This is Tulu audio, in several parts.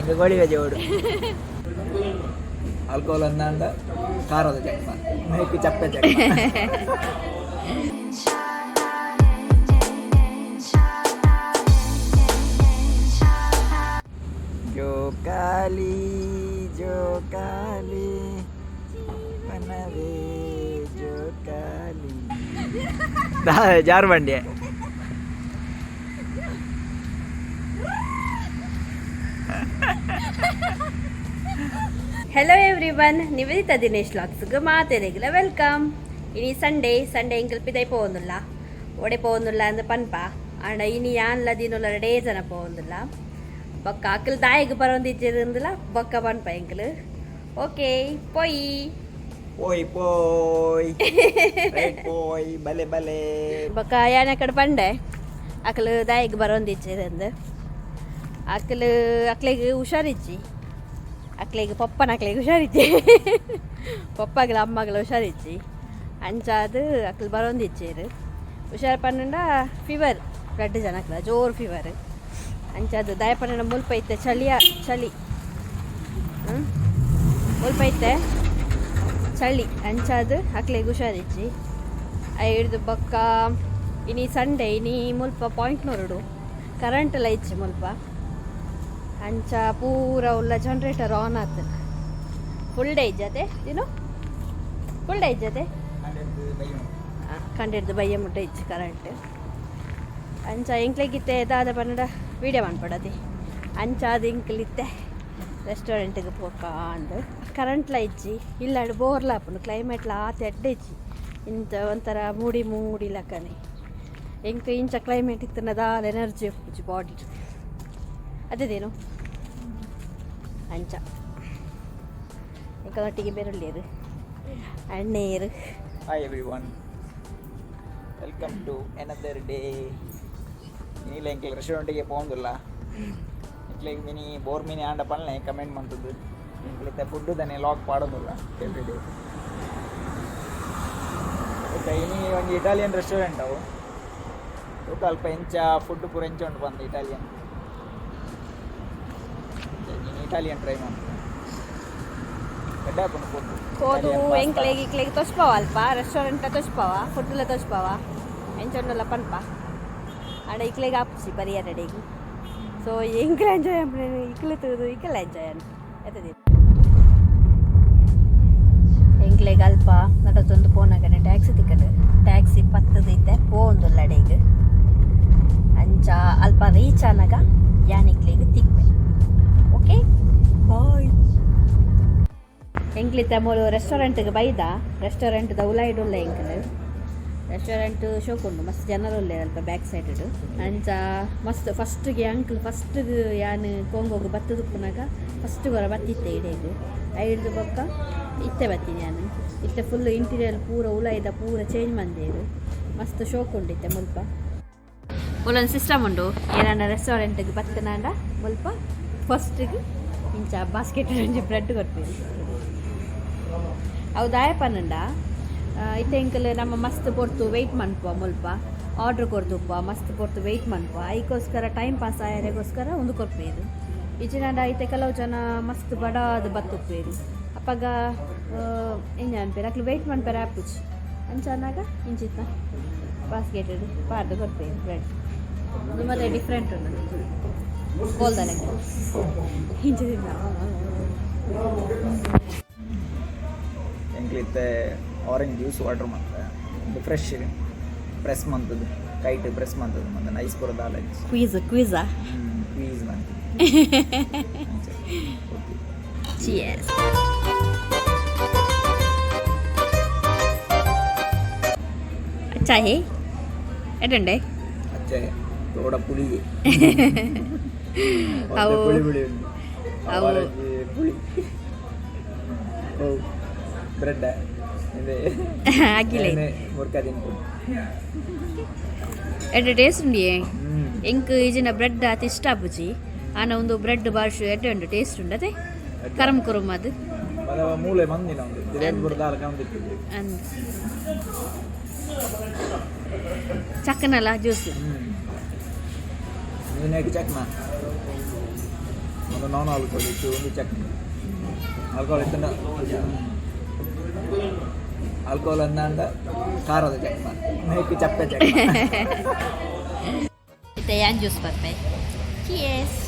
ಎಂಕ್ ಗೋಳಿ ಬಜೆ ಓಡು ಆಲ್ಕೋಹಾಲ್ ಅಂದಾಂಡ ಖಾರದ ಚಕ್ಮ ಮೇಕ್ ಚಪ್ಪೆ ಚಕ್ಮ. ಜೋಕಾಲಿ ಜೋಕಾಲಿ ಮನವೇ ಜೋಕಾಲಿ ಜಾರು ಬಂಡಿ. Hello everyone, Nivedita Dinesh ಲಾಗ್ಸ್ಗೆ ಮಾತೆರೆಗ್ಲ welcome. ಇನಿ ಸಂಡೇ. ಸಂಡೇ ಎಂಕಲ್ ಪಿದೈ ಪೋವೊಂದುಲ್ಲ. ಒಡೆ ಪೋವೊಂದುಲ್ಲ ಅಂದ್ ಪನ್ಪ ಆಂಡ ಇನಿ ಯಾನ್ಲ ದಿನೊಲ ರಡೇ ಜನ ಪೋವೊಂದುಲ್ಲ. ಬೊಕ್ಕ ಅಕಲ್ ದಾಯೆಗ್ ಬರೊಂದಿಜ್ಜೆರ್ ಬೊಕ್ಕ ಪನ್ಪ ಎಂಕಲ್. ಓಕೆ, ಪೋಯಿ. ಪೋಯ್ ಪೋಯ್, ರೈಟ್, ಪೋಯ್, ಬಲೆ ಬಲೆ. ಬೊಕ್ಕ ಯಾನ್ ಅಕಡೆ ಪಂಡೆ, ಅಕಲ್ ದಾಯೆಗ್ ಬರೊಂದಿಜ್ಜೆರ್ ಅಂದ್. ಅಕಲ್ ಅಕ್ಲೆಗ್ ಹುಷಾರಿಜ್ಜಿ. ಅಕ್ಲೆಗ್ ಪಪ್ಪನ ಅಕ್ಲೆಗ್ ಹುಷಾರಿಜ್ಜಿ, ಪಪ್ಪಗ್ಲ ಅಮ್ಮಗ್ಲ ಹುಷಾರಿಜ್ಜಿ. ಅಂಚಾದ್ ಅಕ್ಲು ಬರೊಂದಿಜ್ಜೆರ್. ಹುಷಾರ್ ಪಂಡ ಫೀವರ್, ರಡ್ಡ್ ಜನಕ್ಲ ಜೋರು ಫೀವರ್. ಅಂಚಾದ್ ದಾಯೆ ಪಂಡ ಮುಲ್ಪ ಇತ್ತೆ ಚಳಿಯ ಚಳಿ. ಮುಲ್ಪ ಇತ್ತೆ ಚಳಿ, ಅಂಚಾದ್ ಅಕ್ಲೆಗ್ ಹುಷಾರಿಜ್ಜಿ. ಐಡ್ದ್ ಬೊಕ್ಕ ಇನಿ ಸಂಡೇ. ಇನಿ ಮುಲ್ಪ ಪಾಯಿಂಟ್ ನೋರುಡು ಕರೆಂಟ್ ಎಲ್ಲ ಇಜ್ಜಿ ಮುಲ್ಪ. ಅಂಚ ಪೂರ ಉಲ್ಲ ಜನರೇಟರ್ ಆನ್ ಆತು. ಫುಲ್ ಡೇ ಇಜ್ಜತೆ ದಿನು, ಫುಲ್ ಡೇ ಇಜ್ಜತೆ. ಕಂಡಿಡ್ದು ಬಯ್ಯ ಮುಟ್ಟ ಇಜ್ಜಿ ಕರೆಂಟ್. ಅಂಚ ಎಂಕ್ಲೆಗಿತ್ತೆ ದಾದ ಪಂಡ ವೀಡಿಯೋ ಮನ್ಪಡತಿ. ಅಂಚಾದ್ ಎಂಕ್ಲಿತ್ತೆ ರೆಸ್ಟೋರೆಂಟ್ಗೆ ಪೋಕಾಂಡ್. ಕರೆಂಟ್ಲ ಇಜ್ಜಿ, ಇಲ್ಲಾಡ್ ಬೋರ್ಲ ಆಪುಂಡು. ಕ್ಲೈಮೇಟ್ಲ ಆತ್ ಎಡ್ಡೆ ಇಜ್ಜಿ. ಇಂಚ ಒಂಥರ ಮೂಡಿ ಮೂಡಿ ಲಕ್ಕನೆ. ಎಂಕ್ ಇಂಚ ಕ್ಲೈಮೇಟ್ ಇತ್ತಂಡ ದಾಲ ಎನರ್ಜಿ ಉಪ್ಪುಜಿ ಬಾಡಿ. ಅದೇದೇನು ಅಂಚ ಎಂಕಲೊಟ್ಟಿಗೆ ಬೆರುಳ್ಳೇರು ಅಣ್ಣೇರು. Hi everyone, welcome to another day. ಇನಿಲ ಎಂಕ್ಲೆ ರೆಸ್ಟೋರೆಂಟಿಗೆ ಪೋಂದುಲ್ಲ. ಎಂಕ್ಲೆಗ್ ಮಿನಿ ಬೋರ್ ಮಿನಿ ಆಂಡ ಪನ್ಲೆ ಕಮೆಂಟ್ ಮಂತದ್ದು. ಎಂಕ್ಲಿತ್ತೆ ಫುಡ್ ದನೆ ಲಾಗ್ ಪಾಡೋದಿಲ್ಲ ಎವ್ರಿ ಡೇ. ಓಕೆ, ಇನಿ ಒಂಜಿ ಇಟಾಲಿಯನ್ ರೆಸ್ಟೋರೆಂಟ್ ಅವು. ಬೊಕ ಅಲ್ಪ ಎಂಚ ಫುಡ್ ಪೂರ ಎಂಚ ಉಂಟು ಪಂದ್. ಇಟಾಲಿಯನ್, ಇನಿ ಇಟಾಲಿಯನ್ ಟ್ರೈ ಮಲ್ಪು. ಎಡ್ಡೆ ಆಪುಂಡು ಫುಡ್. ಪೋದು ಎಂಕ್ಲೆಗ್ ಇಕ್ಲೆಗ್ ತೊಸ್ಪಾವ, ಅಲ್ಪ ರೆಸ್ಟೋರೆಂಟ್ ತೊಸ್ಪಾವ, ಫುಡ್ಲ ತೊಸ್ಪಾವ, ಎಂಚ ಉಂಡಲ್ಲ ಪನ್ಪ. ಆಂಡ ಇಕ್ಲೆಗ್ ಆಪುಜಿ ಬರಿಯರೆಡೆಗ್. ಸೊ ಎಂಕ್ಲ ಎಂಜಾಯ್ ಆಪುಂಡು, ಇಕ್ಲೆ ತೂದು ಇಕ್ಲೆ ಎಂಜಾಯ್ ಅನ್ ಎತ್ತದಿ. ಎಂಕ್ಲೆಗ್ ಅಲ್ಪ ನಡತೊಂದು ಪೋನಾಗನೆ ಟ್ಯಾಕ್ಸಿ ತಿಕ್ಕದು. ಟ್ಯಾಕ್ಸಿ ಪತ್ತದ ಇತ್ತೆ ಪೋವೊಂದುಲ್ಲ ಅಡೆಗ್. ಅಂಚ ಅಲ್ಪ ರೀಚ್ ಆನಗ ಯಾನ್ ಇಕ್ಲೆಗ್ ತಿಕ್ಪೆ. Okay, boy. ಎಂಕ್ಲಿತ್ತ ಮೂಲು ರೆಸ್ಟೋರೆಂಟ್ಗೆ ಬೈದ. ರೆಸ್ಟೋರೆಂಟ್ ದ ಉಲಾಯಿಡ್ ಉಲ್ಲ ಎಂಕಲ್. ರೆಸ್ಟೋರೆಂಟ್ ಶೋಕುಂಡು, ಮಸ್ತ್ ಜನರು ಉಲ್ಲೆರ್ ಅಲ್ಪ ಬ್ಯಾಕ್ ಸೈಡ್. ಅಂಚ ಮಸ್ತ್ ಫಸ್ಟ್ಗೆ ಅಂಕಲ್ ಫಸ್ಟ್ಗೆ ಯಾನ್ ಕೊಂಗೋಗು ಬತ್ತದುಪ್ಪುನಾಗ ಫಸ್ಟ್ ಹೊರ ಬತ್ತಿತ್ತೆ ಇಡೆಗ್. ಐಡ್ದು ಬೊಕ್ಕ ಇತ್ತೆ ಬತ್ತೀನಿ ಯಾನ್. ಇತ್ತೆ ಫುಲ್ ಇಂಟೀರಿಯರ್ ಪೂರ ಉಲಾಯಿದ ಪೂರ ಚೇಂಜ್ ಮಂದೇರು. ಮಸ್ತ್ ಶೋಕ್ ಉಂಡು ಇತ್ತೆ ಮುಲ್ಪ. ಮೂಲೊಂದು ಸಿಸ್ಟಮ್ ಉಂಡು. ಏನಾನ ರೆಸ್ಟೋರೆಂಟ್ಗೆ ಬತ್ತನಾಂಡ ಮುಲ್ಪ ಫಸ್ಟಿಗೆ ಇಂಚ ಬಾಸ್ಕೆಟ್ ಒಂಜಿ ಬ್ರೆಡ್ ಕೊರ್ಪೇರು. ಅವು ದಾಯ ಪನ್ನಂಡ ಇತ್ತೆ ಎಂಕಲ್ ನಮ್ಮ ಮಸ್ತ್ ಪೊರ್ತು ವೆಯ್ಟ್ ಮನ್ಪುವ. ಮುಲ್ಪ ಆರ್ಡ್ರ್ ಕೊರ್ದುಪ್ಪ ಮಸ್ತ್ ಪೊರ್ತು ವೆಯ್ಟ್ ಮನ್ಪುವ. ಐಕೋಸ್ಕರ ಟೈಮ್ ಪಾಸ್ ಆಯರೆಗೋಸ್ಕರ ಒಂದು ಕೊರ್ಪೇರು. ಇಜಿನಾಂಡ ಇತ್ತೆ ಕೆಲವು ಜನ ಮಸ್ತ್ ಬಡಾದ್ ಬತ್ತುಪ್ಪೇರು. ಅಪಗ ಎಂಜ ಅನ್ಪೇರು, ಅಕ್ಲು ವೆಯ್ಟ್ ಮನ್ಪೆರೆ ಆಪುಜಿ. ಅಂಚ ಅನ್ನಾಗ ಇಂಚಿತ್ತ ಬಾಸ್ಕೆಟ್ ಪಾಡ್ದು ಕೊರ್ಪೇರು ಬ್ರೆಡ್. ಅದು ಮತ್ತೆ ಡಿಫ್ರೆಂಟ್ ಉಂಡು ಕೋಲ್ದ ಲೆಕ್ಕ ಇಂಚಿದಿಂದ. ಎಂಕ್ಲಿತ್ತೆ ಆರೆಂಜ್ ಜ್ಯೂಸ್ ಆರ್ಡರ್ ಮಂತೆ. ಒಂದು ಫ್ರೆಶ್ ಪ್ರೆಸ್ ಮಂತದ್ದು, ಕೈಟ್ ಪ್ರೆಸ್ ಮಂತದ್ದು ಮಂತ ಐಸ್ ಪೂರ ದಾಲ. ಕ್ವೀಸ್ ಕ್ವೀಸಾ? ಕ್ವೀಸ್ ಮಂತದ್ದು. ಓಕೆ. ಚಿಯರ್ಸ್. अच्छा है, ಎಡ್ಡೆ. ಅಚ್ಚೆ ತೋಡ ಪುಳಿ. ಪುಳಿ ಪುಳಿ ಉಂಟು. ಆರೆಂಜ್ ಪುಳಿ. ಓ ಬ್ರೆಡ್ ಇದೆ. ಅಗಿಲೆ. ಮುರ್ಕ ತಿನ್ಪುಡು. ಎಡ್ಡೆ ಟೇಸ್ಟ್ ಉಂಡಿಯೇ. ಎಂಕ್ ಈಜಿನ ಬ್ರೆಡ್ ಆತ ಇಷ್ಟ ಆಪುಜಿ. ಆನ ಒಂದು ಬ್ರೆಡ್ ಬಾಷು ಎಡ್ಡೆ ಉಂಡು, ಟೇಸ್ಟ್ ಉಂಡು. ಅದೇ ಕರಮ್ ಕುರುಮ್ ಅದು. ಮೂಲೆ ಮಂದಿನ ಒಂದು ದಿರೇಟ್ ಬುರ್ದಾಲ ಕಾಂದಿತ್ತು. ಅಂದ್ ಚಕ್ಕನಲ್ಲ ಜ್ಯೂಸ್. ನೀನೇಗೆ ಚಕ್ನ. ಒಂದು ನಾನ್ ಆಲ್ಕೋಹಾಲಿಕ್, ಒಂದು ಚಟ್ನಿ. ಆಲ್ಕೋಹಾಲ್ ಇತ್ತಂಡ, ಆಲ್ಕೋಹಾಲ್ ಅಂದಾಂಡ ಖಾರದ ಚಟ್ನಿ, ಮೇಕ್ ಚಪ್ಪೆ ಚಟ್ನಿ. ಇತ್ತೆ ಯಾನ್ ಜ್ಯೂಸ್ ಪರ್ಪೆ. ಚಿಯರ್ಸ್.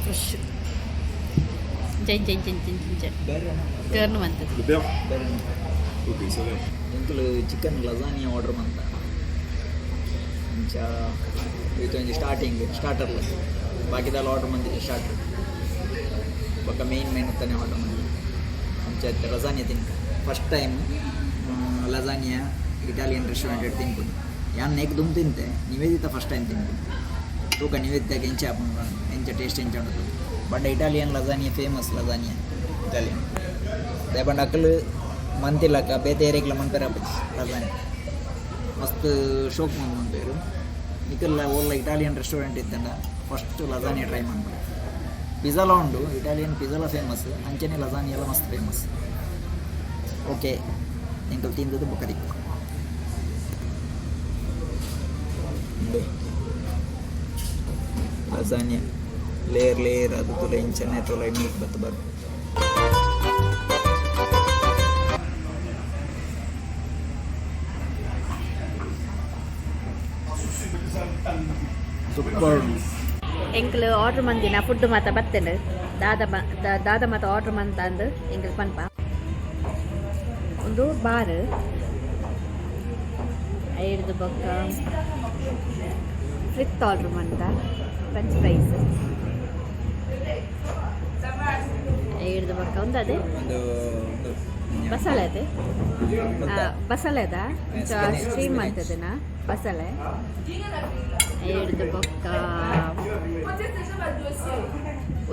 ಫ್ರೆಶ್ ಜೈ ಜೈ ಜೈ ಜೈ ಜೈ. ಬೇರೆ? ಟರ್ನ್ ಬಂತದ್ದು. Le beurre. ಬೇರೆ. Ok, ça va. ಎಂಕುಲು ಚಿಕನ್ ಲಸಾನಿಯಾ ಆರ್ಡರ್ ಮಂತ. ಅಂಚ ಇದು ಸ್ಟಾರ್ಟಿಂಗ್ ಸ್ಟಾರ್ಟರ್ಲ. ಬಾಕಿದಾಲ ಆರ್ಡರ್ ಮಂದಿಲ್ಲ. ಸ್ಟಾರ್ಟರ್ ಬೊಕ್ಕ ಮೇನ್ ಮೇನ್ ಉತ್ತಾನೆ ಆರ್ಡರ್ ಮಂದಿ. ಅಂಚ ಲಸಾನಿಯಾ ತಿನ್ಕ. First time lasagna Italian restaurant ತಿನ್ಪುನಿ ಯಾನ್. ನೆಕ್ ದುಂಬು ತಿಂತೆ, ನಿವೇದಿತ ಫಸ್ಟ್ ಟೈಮ್ ತಿನ್ಪುನಿ. ತೂಕ ನಿವೇದಿತಾಗ ಎಂಚ ಆಪುಂಡು, ಎಂಚ ಟೇಸ್ಟ್ ಎಂಚ ಉಂಟು. But Italian lasagna famous, lasagna Italian ದಾಯೆ ಅಕಲ್ ಮಂತಿಲ್ಲಕ್ಕ ಬೇತೆ ಏರಿಯಾಗ್ಲ ಮನ್ಪೆರ ಆಪುಜಿ. ಲಸಾನಿಯಾ ಮಸ್ತ್ ಶೋಕ್ ಮನ್ಪೇರು. ನಿಕಲ್ಲ ಓಲ್ಲ ಇಟಾಲಿಯನ್ ರೆಸ್ಟೋರೆಂಟ್ ಇತ್ತಂಡ ಫಸ್ಟ್ ಲಸಾನಿಯಾ ಟ್ರೈ ಮನ್ಪುಲೆ. ಪಿಜ್ಜಾಲ ಉಂಡು, ಇಟಾಲಿಯನ್ ಪಿಜ್ಜಾಲ ಫೇಮಸ್, ಅಂಚನೆ ಲಸಾನಿಯಾ ಮಸ್ತ್ ಫೇಮಸ್. ಓಕೆ, ಎಂಕಲ್ ತಿಂದದ್ದು ಬೊಕ್ಕ ದಿಕ್ಕು. ಉಂದೆ ಲಸಾನಿಯಾ ಲೇಯರ್ ಲೇಯರ್ ಅದು ತುಲೆ ಇಂಚನೆ ತುಲೆ ಮೀಟ್ ಬತ್ತು ಬರ್. ಸೂಪರ್. ಎಂಕ್ಲು ಆರ್ಡ್ರ್ ಮಂದಿನ ಫುಡ್ ಮಾತ ಬತ್ತಂಡು. ದಾದ ದಾದ ಮಾತ ಆರ್ಡ್ರ್ ಮಂತ ಅಂದು ಎಂಕ್ಲು ಪನ್ಪ. ಒಂದು ಬಾರ್ ಐಡ್ದು ಬೊಕ್ಕ ಫ್ರಿತ್ ಆರ್ಡ್ರ್ ಮಂತ, ಫ್ರೆಂಚ್ ಫ್ರೈಸ್. ಐಡ್ದು ಬೊಕ್ಕ ಒಂದು ಅದೇ ಒಂದು ಒಂದು ಬಸಳೆ ಅದೇ. ಮುದ್ದೆ. ಬಸಳೆದ spinach, steam spinach. ಅಂತದನ ಬಸಳೆ. ಐಡ್ದು ಬೊಕ್ಕ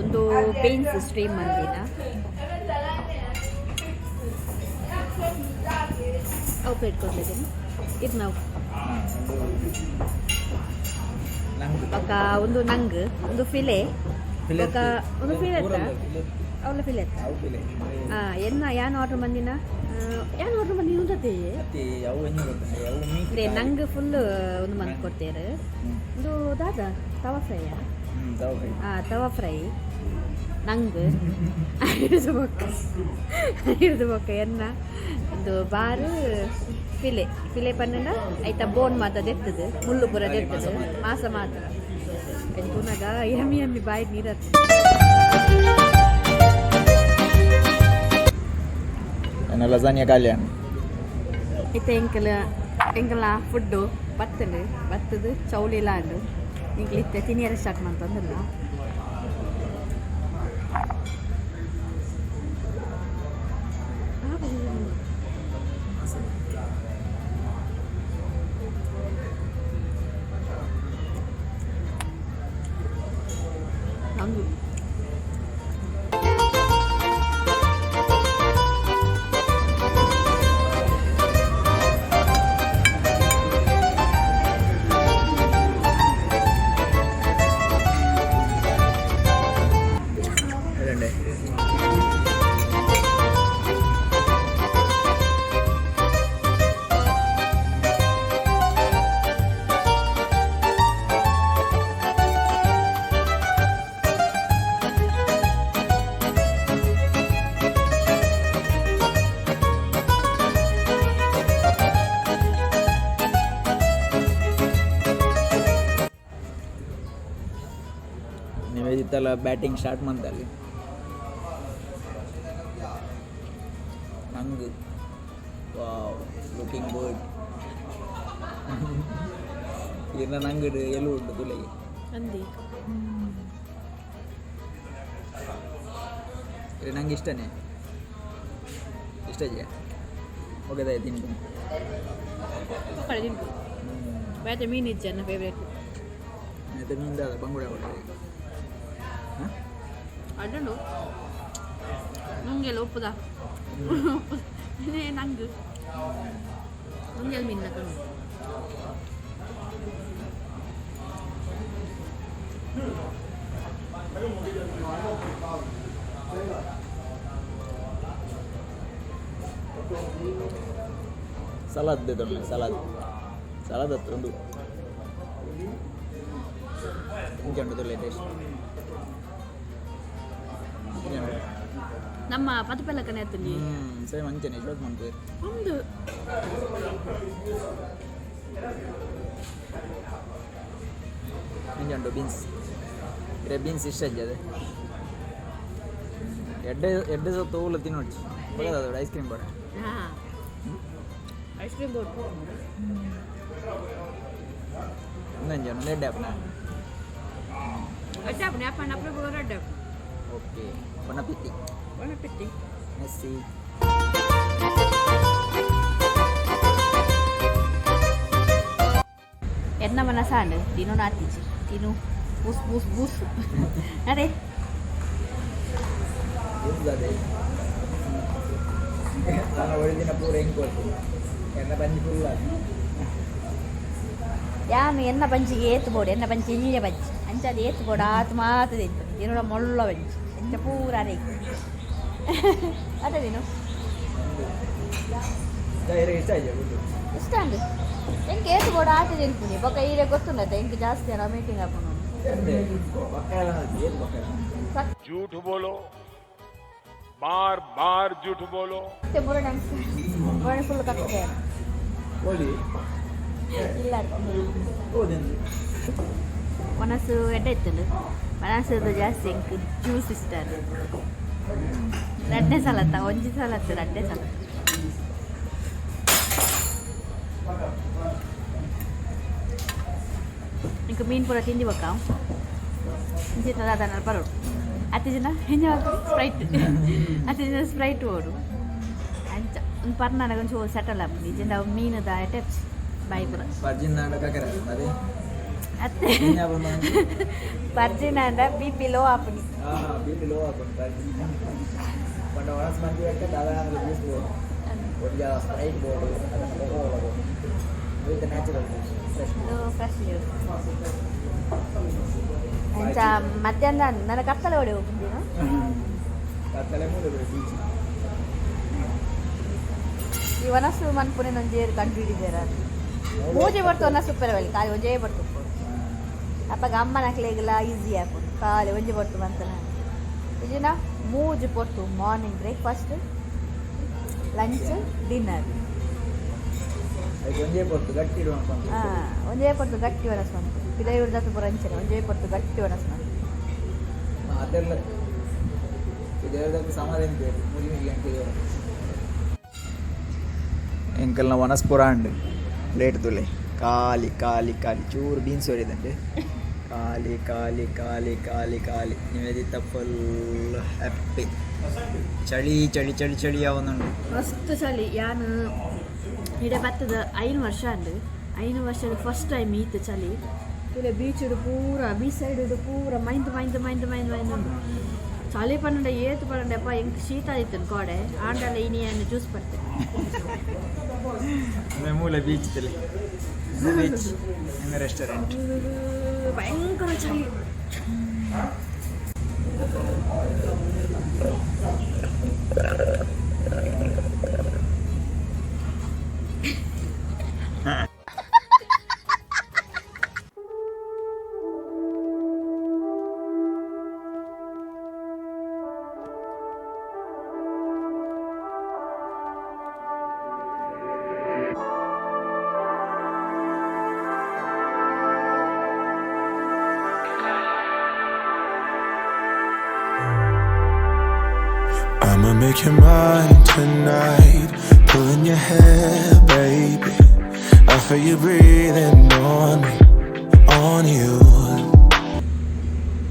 ಒಂದು ಬೀನ್ಸ್ ಸ್ಟೀಮ್ ಮಂದಿನ. ಅವು ಪ್ಲೇಟ್ ಕೊಡ್ಲಿದ್ದೀನಿ ಇದು ನಾವು. ಒಂದು ನಂಗೆ. ಬೊಕ್ಕ ಒಂದು ನಂಗ್ ಒಂದು ಫಿಲೆ. ಬೊಕ್ಕ ಒಂದು ಫಿಲೆ. ಅವಳ ಫಿಲೆ. ಅವು ಫಿಲೆ. ಹಾಂ, ಎನ್ನ ಯಾನ್ ಆರ್ಡ್ರ್ ಮಂದಿನ, ಯಾನ್ ಆರ್ಡ್ರ್ ಮಂದಿನ ಉಂಟತೆ. ಅತ್ತಿ ಅವು ಎಂಜ ಗೊತ್ತುಂಡು ಅವು ಮೀಟ್. ನಂಗೆ ಫುಲ್ ಒಂದು ಮಂತ್ ಕೊಡ್ತೇರು. ಒಂದು ದಾದ ತವಾ ಫ್ರೈಯಾ? ಹ್ಞೂ, ತವ ಫ್ರೈ. ಹಾಂ, ತವಾ ಫ್ರೈ ನಂಗೆ. ಹಿಡಿದು ಬೊಕ್ಕ, ಹಿಡಿದು ಬೊಕ್ಕ ಎನ್ನ ಒಂದು ಬಾರು ಫಿಲೆ. ಫಿಲೆ ಪನ್ನಡ ಐತ ಬೋನ್ ಮಾತ ದೆತ್ತದು, ಮುಳ್ಳು ಪೂರ ದೆತ್ತದು, ಮಾಸ ಮಾತ್ರ. ಐನ್ ತೂನಗ ಯಮ್ಮಿ ಯಮ್ಮಿ, ಬಾಯಿ ನೀರತ್ತು. ನನ್ನ ಲಸಾನಿಯಾ ಖಾಲಿ. ಇತ್ತೆ ಎಂಕಲ ಎಂಕಲ್ನ ಫುಡ್ಡು ಬತ್ತಂಡು, ಬತ್ತದು ಚೌಳಿಲ ಅಂಡು. ಎಂಕ್ಲು ಇತ್ತೆ ತಿನಿಯರ ಸ್ಟಾರ್ಟ್ ಮಂತಂದಿಲ್ಲ. ನಂದು. ಅದಂಡೆ. ನಿವೇದಿತಲ್ಲ ಬ್ಯಾಟಿಂಗ್ ಸ್ಟಾರ್ಟ್ ಮಂತಲ್ಲಿ. ನಂಗೆ ವಾವ್, ಲುಕಿಂಗ್ ಗುಡ್. ಇನ್ನ ನಂಗಡು ಎಲು ಉಂಟು ತುಲೆಗೆ. ಅಂದಿ. ಇದು ನಂಗೆ ಇಷ್ಟನೇ ಇಷ್ಟ ಇದೆಯಾ? ಓಕೆ, ತಿನ್ಕೊಂಡು. ತಿಂತು ಬೇತೆ ಮೀನು ಇಜ್ಜೆ ನನ್ನ ಫೇವ್ರೇಟ್. ಮತ್ತೆ ಮೀನು ಬಂಗುಡೆ ಕೊಟ್ಟರೆ. ಹಾಂ. ಅಡ್ಡನು ನುಂಗೆಲ್ಲ ಉಪ್ಪುದ ಉಪ್ಪು ನಂಗೆ ನುಂಗೆಲ್ ಮೀನು ಕಣ್ಣು. ಸಲಾದ್ ದೆತೊಂಡೆ ಸಲಾದ್ ಸಲಾದ್ ಹತ್ರ ಉಂದು ಇಂಚ ಉಂಡು ತುಲೆ ಟೇಸ್ಟ್. ನಮ್ಮ ಪದಪೆಲಕನೆ ಆತುಂಡಿ. ಸೇಮ್ ಅಂಚನೆ ಶೋಕ್ ಮನ್ಪುವೆರ್. ಒಂದು ಇಂಚ ಉಂಡು ಬೀನ್ಸ್. ಇರೆ ಬೀನ್ಸ್ ಇಷ್ಟ ಅಜ್ಜದೆ ಎಡ್ಡೆ ಎಡ್ಡೆ ಸೊತ್ತು ತೂಲ ತಿನ್ನೊಡ್ಚಿ ಒಳ್ಳೆದಾದ ಐಸ್ ಕ್ರೀಮ್ ಬೋಡ. ಹಾಂ, ಐಸ್ ಕ್ರೀಮ್ ಬೋಟ್. ಒಂದಂಜ ಒಂದು ಎಡ್ಡೆ ಆಪುನ. ಅಡ್ಡ ಆಪುಂಡು ಅಪ್ಪಣ್ಣ ಅಪ್ರೂಪ ಅಡ್ಡ. ಓಕೆ, ಬೊನಪಿತ್ತಿ. ಬೊನಪಿತ್ತಿ. ಮೆಸ್ಸಿ. ಎನ್ನ ಮನಸಾಂಡ್ ತಿನ್ನು ನಾತಿಜಿ ತಿನ್ನು ಬೂಸ್ ಬೂಸ್ ಬೂಸ್ ಅರೆ. ಇರ್ತದೆ ನಾನು ಒಳ್ದಿನ ಪೂರ ಹೆಂಗೆ ಕೊಡ್ತೀನಿ ಎನ್ನ ಬಂಜಿ ಫುಲ್ ಅದು. ಯಾನು ಎನ್ನ ಬಂಜಿಗೆ ಏತು ಬೋಡು, ಎನ್ನ ಬಂಜಿ ಇಲ್ಲಿಯ ಬಂಜಿ ಅಂಚ ಅದು ಏತು ಬೋಡು ಆತು ಮಾತು ತಿಂತು ತಿನ್ನೋಡ ಮೊಳ್ಳ ಬಂಜಿ ಅಂಚ ಪೂರ ಅರೆ ಅದೇ ದಿನು. ಇಷ್ಟ ಆಯ್ತು ಫುಡ್ಡು. ಇಷ್ಟ ಅಂದು ಎಂಕ್ ಏತು ಬೋಡು ಆತ ತಿನ್ಪುನಿ ಬೊಕ ಈರೆ ಗೊತ್ತುಂಡತ್ತೆ ಎಂಕ್ ಜಾಸ್ತಿ ಅಲ್ಲ ಮೀಟಿಂಗ್ ಆಪುನು. ಪಕ್ಕ ಏತು ಪಕ್ಕ. झूठ बोलो, बार बार झूठ बोलो. ಮತ್ತೆ ಬುರಣ ಬುರಣ ಫುಲ್ ಕತ್ತೆ. ಹೋಳಿ. ಇಲ್ಲ. ಹೋದೆಂದು. ಮನಸ್ಸು ಎಡ್ಡೆ ಇತ್ತುಂಡು ಮನಸ್ಸು ಜಾಸ್ತಿ ಎಂಕ್ ಜ್ಯೂಸ್ ಇಷ್ಟ ಅದು ರಡ್ಡೆ ಸಲತ್ತ ಒಂಜಿ ಸಲತ್ತು ರಡ್ಡೆ ಸಲ. ಇಂಕ್ ಮೀನು ಪೂರ ತಿಂದಿ ಬೊಕ್ಕ ಇಂಚಿನ ದಾದನ ಬರೋಡು ಅತಿ ಜನ ಹೆಂಜ ಸ್ಪ್ರೈಟ್ ಅತಿ ಜನ ಸ್ಪ್ರೈಟ್ ಓಡು ಅಂಚ ಒಂದು ಪರ್ನಾಗ ಒಂಚೂರು ಸೆಟಲ್ ಆಪುಂಡು ಇಜ್ಜಿಂಡ ಅವು ಮೀನುದ ಟೆಪ್ಸ್ ಬಾಯಿ ಪೂರ. ಪರ್ಜಿನ ಕಕರ ಅದೇ. ಅತ್ತೆ. ಪರ್ಜಿನ ಬಿ ಪಿ ಲೋ ಆಪುನಿ. ಬಿ ಪಿ ಲೋ ಆಪುಂಡು ಪರ್ಜಿನ ಪಂಡ ಒಣಸ್ ಮಂದಿ ಬೆಕ್ಕ ದಾದ ಜ್ಯೂಸ್ ಬೋಡು ಒಂಜಿ ಸ್ಪ್ರೈಟ್ ಬೋಡು ಅದನ್ನು ಕೊಕೊ ಕೋಲ ಬೋಡು with natural juice fresh. Fresh juice ಅಂಚ ಮಧ್ಯಾಹ್ನ ನನ್ನ ಕತ್ತಲೆ ಹೊಡೆ ಹೋಗ್ತೀನಿ. ಕತ್ತಲೆ ಮೂಲೆ ಬೀಚ್. ಈ ವನಸ್ಸು ಮನ್ಪುನೆ ಒಂಜೇರು ಕಂಡು ಹಿಡಿದಾರ ಮೂಜೆ ಬರ್ತು ಒನಸ್ಸು ಉಪ್ಪೆರ ಬಲ್ಲಿ ಖಾಲಿ ಒಂಜೇ ಬರ್ತು ಉಪ್ಪು ಅಪ್ಪಗ ಅಮ್ಮನಕ್ಲೆಗ್ಲ ಈಸಿ ಆಪುಂಡು ಖಾಲಿ ಒಂಜಿ ಪೊರ್ತು ಮಂತನ ಇಜಿನ ಮೂಜಿ ಪೊರ್ತು ಮಾರ್ನಿಂಗ್ ಬ್ರೇಕ್ಫಾಸ್ಟ್ ಲಂಚ್ ಡಿನ್ನರ್. ಅದಕ್ಕೆ ಒಂಜೇ ಪೊರ್ತು ಗಟ್ಟಿ ಇಡುವ. ಹಾಂ, ಒಂಜೇ ಪೊರ್ತು ಗಟ್ಟಿ ಒನಸ್ ಮಂತು ಪಿದೈ ಉರ್ದತ್ತು ಪೂರ ಅಂಚನೆ ಒಂಜೇ ಪೊರ್ತು ಗಟ್ಟಿ ಒನಸ್ ಮಂತು. ಅದೆಲ್ಲ ದೇವರದಕ್ಕೆ ಸಮಾಧಾನ ಬೇರೆ ಮೂಜಿ ಮೂಜಿ ಗಂಟೆ. ಎಂಕಲ್ನ ವನಸ್ಪುರ ಅಂಡ್ ಪ್ಲೇಟ್ ತುಲೆ ಖಾಲಿ ಖಾಲಿ ಖಾಲಿ ಚೂರು ಬೀನ್ಸ್ ಹೊಡಿದಂಡೆ ಖಾಲಿ ಖಾಲಿ ಖಾಲಿ ಖಾಲಿ ಖಾಲಿ. Nivedita full happy. ಚಳಿ ಚಳಿ ಚಳಿ ಚಳಿ ಯಾವನುಂಡು. ಮಸ್ತ್ ಚಳಿ. ಯಾನು ಇಡೆ ಬತ್ತದ 5 ವರ್ಷ ಅಂಡು 5 ವರ್ಷದ ಫಸ್ಟ್ ಟೈಮ್ ಈತ ಚಳಿ. ಇಲ್ಲ ಬೀಚ್ ಪೂರ ಬೀಚ್ ಸೈಡ್ ಪೂರ ಮೈಂದ್ ಮೈಂದ್ ಮೈಂದ್ ಮೈಂದ್ ಮೈಂದ್ ಉಂಡು. ಚಳಿ ಪನ್ನಂಡ ಏತು ಪನ್ನಂಡಪ್ಪ ಎಂಕ್ ಶೀತ ಇತ್ತು ಕೋಡೆ ಆಂಡಲ ಇನಿ ಏನು ಜ್ಯೂಸ್ ಪಡ್ತೆ. ಮೂಲೆ ಬೀಚ್ ತಲೆ ಬೀಚ್ ನಿಮ್ಮ ರೆಸ್ಟೋರೆಂಟ್. ಭಯಂಕರ ಚಳಿ. I'ma make you mine tonight. Pulling your hair, baby. I feel you breathing on me, on you.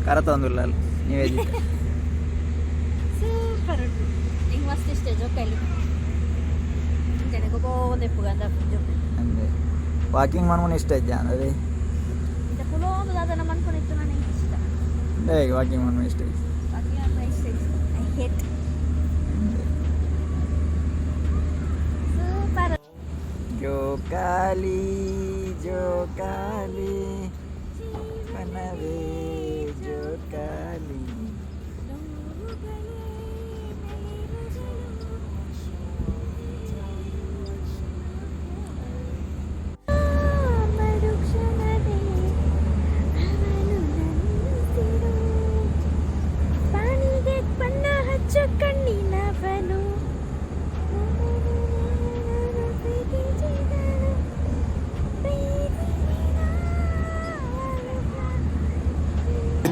ಕರತೊಂದುಲ್ಲ ನಿವೇದಿತ. ಸೂಪರ್ ಉಂಟು. ನಿಂಗೆ ಮಸ್ತ್ ಇಷ್ಟ ಜೋಕಾಲಿ ಅಂಚನೆ ಗೊಬ್ಬೊಂದು ಗಂಧ ಜೋಕಾಲಿ. ಅಂದೆ ವಾಕಿಂಗ್ ಮನ್ಮುನ ಇಷ್ಟ ಇದ್ದ ಅದೇ. ಇಂಥ ಕುಲೋಂದು ದಾದನ ಮನ್ಕೊಂಡಿತ್ತು ನನಗೆ ಇಷ್ಟ. ಹೇಗೆ ವಾಕಿಂಗ್ ಮನ್ಮುನ ಇಷ್ಟ ಇತ್ತು. ವಾಕಿಂಗ್ ಅಂತ ಇಷ್ಟ ಇಷ್ಟ I hate. Super. ಜೋಕಾಲಿ ಜೋಕಾಲಿ ಮನವೇ ಜೋಕಾಲಿ.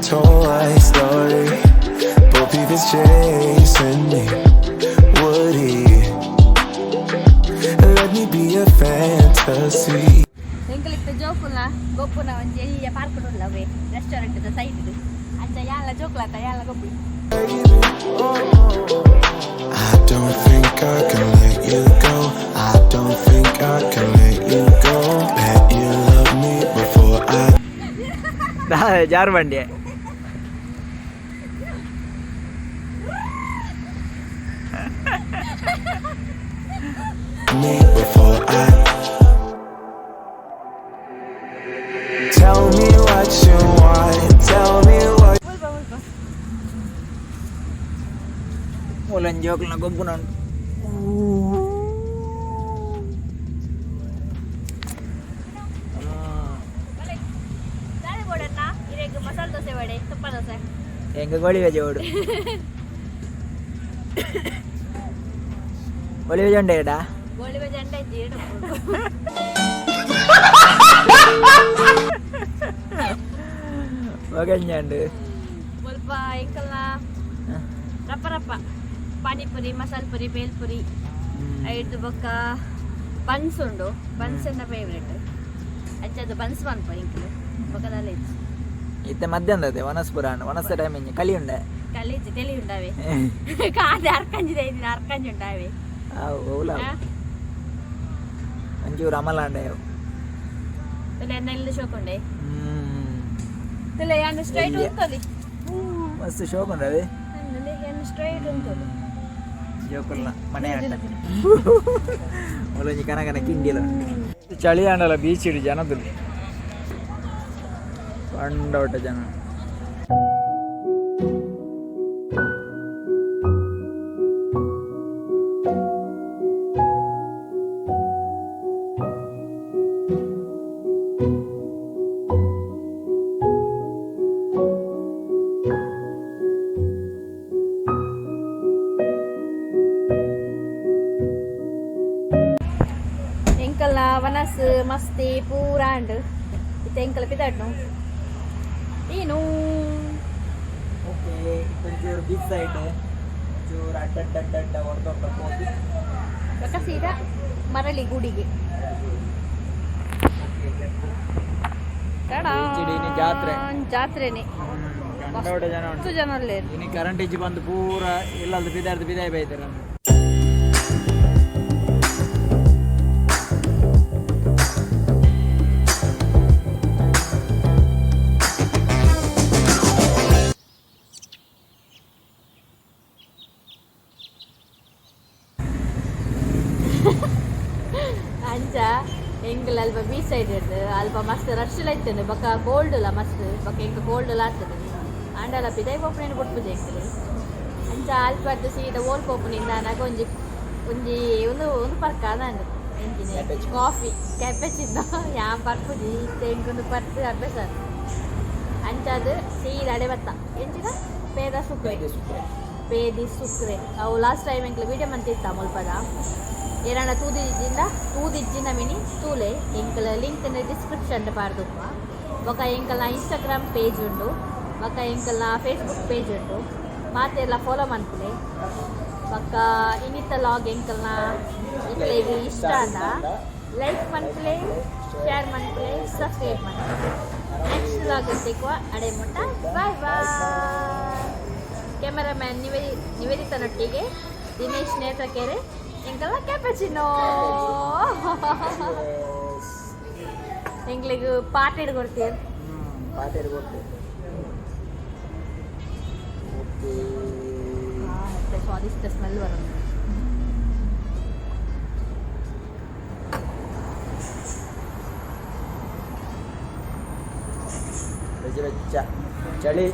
Toy Story. Bo Peep is chasing me. Woody, let me be a fantasy. ಎಂಕಲಿತ್ತ ಜೋಕುಲ್ನ ಗೊಪ್ಪುನ ಒಂಜಿ ಎಲ್ಯ ಪಾರ್ಕ್ ಉಲ್ಲ ಅವೇ ರೆಸ್ಟೋರೆಂಟ್ ದ ಸೈಡ್ ಅಂಚ ಯಾನ್ಲ ಜೋಕುಲಾತ ಯಾನ್ಲ ಗೊಪ್ಪಿ. I don't think I can let you go. I don't think I can let you go. Bet you love me before I ಜಾರು ಬಂಡಿ. Me before I. Tell me what you want. Tell me what. ಮೂಲೊಂಜಿ ಜೋಕುಲ್ನ ಗೊಬ್ಬುನ ಉಂಟು. ದಾದೆ ಬೋಡನ್ನ ಇರೆಗ್? ಮಸಾಲೆ ದೋಸೆ ವಡೆ, ತುಪ್ಪ ದೋಸೆ? ಎಂಗ ಗೋಳಿ ವೆಜ್ ಓಡು. ಗೋಳಿ ವೆಜ್ ಉಂಡೆ ಎಡ. ಗೋಳಿ ಬಜೆ ಅಂಡ ಇಜ್ಜಿ. ಒಗಂಜಂಡು. ಸ್ವಲ್ಪ ಎಂಕಲ್ನ ರಪ್ಪ ರಪ್ಪ ಪಾನಿಪುರಿ, ಮಸಾಲೆ ಪುರಿ, ಬೇಲ್ಪುರಿ, ಐದು ಬೊಕ್ಕ ಬನ್ಸ್ ಉಂಡು. ಬನ್ಸ್ ಎನ್ನ ಫೇವ್ರೇಟ್. ಅಂಚದು ಬನ್ಸ್ ಮನ್ಪ ಎಂಕಲು ಬೊಕ್ಕದಲ್ಲ ಇಜ್ಜಿ. ಇತ್ತೆ ಮಧ್ಯಾಹ್ನದ ವನಸ್ಪುರ ವನಸ್ತ ಟೈಮ್ ಇಂಜಿ ಕಲಿ ಉಂಡೆ. ಕಲಿಜ್ಜಿ, ತೆಲಿ ಉಂಡಾವೆ ಕಾದೆ ಅರ್ಕಂಜಿದ ಐದಿನ ಅರ್ಕಂಜಿ ಉಂಡಾವೆ. ಆವು ಓಲ. ಒಂಚೂರು ಅಮಲಾಂಡೆ. ತುಲೆ ಎನ್ನ ಶೋಕೊಂಡೆ ತುಲೆ ಯಾನು ಸ್ಟ್ರೈಟ್ ಉಂತಲಿ. ಮಸ್ತ್ ಶೋಕ್ ಉಂಡವೆ. ಯಾನು ಸ್ಟ್ರೈಟ್ ಉಂತಲಿ. ಜೋಕುಲ್ನ ಮನೆ ಆಟ. ಮೂಲೊಂಜಿ ಕನ ಕನ ಕಿಂಡಿಲ. ಚಳಿ ಆಂಡಲ ಬೀಚ್ ಇಡು ಜನದಲ್ಲಿ ಕಂಡವಟ ಜನ. ಎಂಕಲ್ನ ವನಸ್ ಮಸ್ತಿ ಪೂರ ಅಂಡ್ ಇತ್ತೆ ಎಂಕಲ ಪಿದಾಡ್ನು ಏನು. ಓಕೆ, ಒಂಚೂರು ಬೀಚ್ ಸೈಡ್ ಒಂಚೂರು ಅಡ್ಡ ಅಡ್ಡ ಅಡ್ಡ ಅಡ್ಡ ಹೊಡೆದೊಡ್ಡ ಹೋಗಿ ಬೊಕ್ಕ ಸೀದಾ ಮರಳಿ ಗುಡಿಗೆ. ಬೀಚ್ ಇಡೀ ಜಾತ್ರೆ. ಜಾತ್ರೆನೆ. ಕಂಡವಟ ಜನ ಉಂಟು. ಮಸ್ತ್ ಜನ ಉಲ್ಲೆರ್. ಇನ್ನು ಕರೆಂಟ್ ಇಜ್ಜಿ ಬಂದು ಪೂರ ಇಲ್ಲಲ್ದು ಬಿದಾರ್ದು ಬಿದಾಯಿ ಬೈತಾರೆ. ಅಂಚ ಎಂಕಲ್ ಅಲ್ಪ ಬೀಚ್ ಸೈಡ್ ಇರ್ದು ಅಲ್ಪ ಮಸ್ತ್ ರಶ್ ಎಲ್ಲ ಇತ್ತಂದು. ಬೊಕ್ಕ ಕೋಲ್ಡ್ ಅಲ್ಲ ಮಸ್ತ್. ಬೊಕ್ಕ ಎಂಕ್ ಕೋಲ್ಡ್ ಎಲ್ಲ ಆಗ್ತದೆ ಆಂಡಲ ಪಿದಾಯಿ ಪೋಪುನೇನು ಬುಡ್ಪುಜಿ ಎಂಕಲ್. ಅಂಚ ಅಲ್ಪದ್ದು ಸೀದಾ ಓಲ್ ಪೋಪುನಿಂದ ನಾಗ ಒಂಜಿ ಒಂಜಿ ಒಂದು ಒಂದು ಪರ್ಕ ಅದಂಡು ಎಂಚಿನ ಕ್ಯಾಪೆಚಿನೋ. ಕಾಫಿ ಕ್ಯಾಪೆಚಿನೋ ಯಾ ಪರ್ಪುಜಿ. ಇತ್ತೆ ಎಂಕೊಂದು ಪರ್ತು ಅಭ್ಯಾಸ. ಅಂಚಾದ್ ಸೀದಾ ಅಡೆ ಬತ್ತ. ಎಂಚಿನ ಪೇದ ಸುಕ್ರೆ, ಪೇದಿ ಸುಕ್ರೆ. ಅವು ಲಾಸ್ಟ್ ಟೈಮ್ ಎಂಕ್ಲ ವೀಡಿಯೋ ಮಂತಿತ್ತ ಮುಲ್ಪದ. ಏನಾನ ತೂದಿಜ್ಜಿಂದ ತೂದಿಜ್ಜಿನ ಮಿನಿ ತೂಲೆ. ಎಂಕಲ ಲಿಂಕ್ ಡಿಸ್ಕ್ರಿಪ್ಷನ್ ಪಾಡ್ದುಪ್ಪ. ಬೊಕ ಎಂಕಲ್ನ ಇನ್ಸ್ಟಾಗ್ರಾಮ್ ಪೇಜ್ ಉಂಡು, ಬೊಕ ಎಂಕಲ್ನ ಫೇಸ್ಬುಕ್ ಪೇಜ್ ಉಂಡು. ಮಾತೆಲ್ಲ ಫಾಲೋ ಮನ್ಪುಲೆ. ಬೊಕ್ಕ ಇನ್ನಿತ್ತ ಲಾಗ್ ಎಂಕಲ್ನ ಇಕ್ಲೆಗ್ ಇಷ್ಟ ಅಂದ ಲೈಕ್ ಮನ್ಪುಲೆ, ಶೇರ್ ಮನ್ಪುಲೆ, ಸಬ್ಸ್ಕ್ರೈಬ್ ಮನ್ಪುಲೆ. ನೆಕ್ಸ್ಟ್ ಲಾಗ್ ಸಿಕ್ಕುವ. ಅಡೆ ಮುಟ್ಟ ಬಾಯ್ ಬಾಯ್. ಕ್ಯಾಮರಾಮ್ಯಾನ್ ನಿವೇದಿತನೊಟ್ಟಿಗೆ ದಿನೇಶ್ ನೇತ್ರಕೆರೆ. ಎಂಕಲ್ಲ ಕ್ಯಾಪಚಿನೋ ಎಂಕ್ಲೆಗ್ ಪಾಟ್ ಹಿಡ್ಕೊಡ್ತೀವಿ. ಪಾಠ ಕೊಡ್ತೇವೆ. ಓಕೆ. ಸ್ವಾದಿಷ್ಟ ಸ್ಮೆಲ್ ಬರೋದು. ಬೆಚ್ಚ ಬೆಚ್ಚ ಚಳಿ.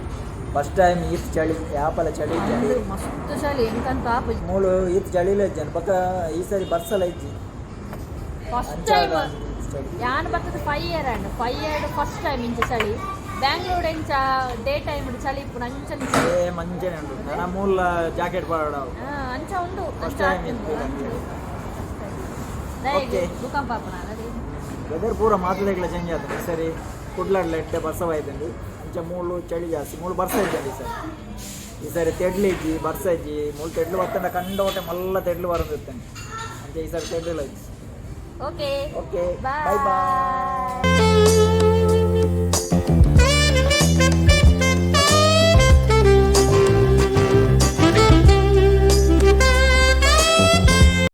ಫಸ್ಟ್ ಟೈಮ್ ಈತ್ ಚಳಿ ಯಾಪಲ ಚಳಿ ಇಜ್ಜಿ. ಮಸ್ತ್ ಚಳಿ ಎಂಕಂತ. ಮೂಲು ಈತ್ ಚಳಿಲೇ ಇಜ್ಜಿ ಪಕ್ಕ. ಈ ಸರಿ ಬರ್ಸಲ ಇಜ್ಜಿ. ಫಸ್ಟ್ ಟೈಮ್ ಯಾನ್ ಬರ್ತದೆ 5 year and 5 year first time ಇಂಚ ಚಳಿ. ಬ್ಯಾಂಗ್ಳೂರ್ ಎಂಚ ಡೇ ಟೈಮ್ ಚಳಿ ಇಪ್ಪುನ ಅಂಚ. ಏ ಮಂಚನೆ ಉಂಟು ನನ್ನ ಮೂಲ ಜಾಕೆಟ್ ಪಾಡ. ಅಂಚ ಉಂಡು. First time ಇತ್ತು. Okay. ಭೂಕಂಪ ಆಪುನ ಅದೇ. ವೆದರ್ ಪೂರ ಮಾತುದೆಗ್ಲ ಚೇಂಜ್ ಆಗ್ತದೆ. ಸರಿ ಕುಡ್ಲಾಡ್ಲ ಎಟ್ಟೆ ಬರ್ಸವಾಯ್ತುಂಡು. ಅಂಚ. ಅಂಚ ಮೂಲು ಚಳಿ ಜಾಸ್ತಿ. ಮೂಲು ಬರ್ಸ ಇಜ್ಜಂಡ್ ಈ ಸರಿ. ಈ ಸರಿ ತೆಡ್ಲು ಇಜ್ಜಿ, ಬರ್ಸ ಇಜ್ಜಿ. ಮೂಲು ತೆಡ್ಲು ಬತ್ತಂಡ ಕಂಡೋಟೆ ಮಲ್ಲ ತೆಡ್ಲು ಬರೋದಿತ್ತಂಡೆ. ಅಂಚ ಈ ಸರಿ ತೆಡ್ಲು ಇಜ್ಜಿ. Okay. Okay. Bye. Bye bye.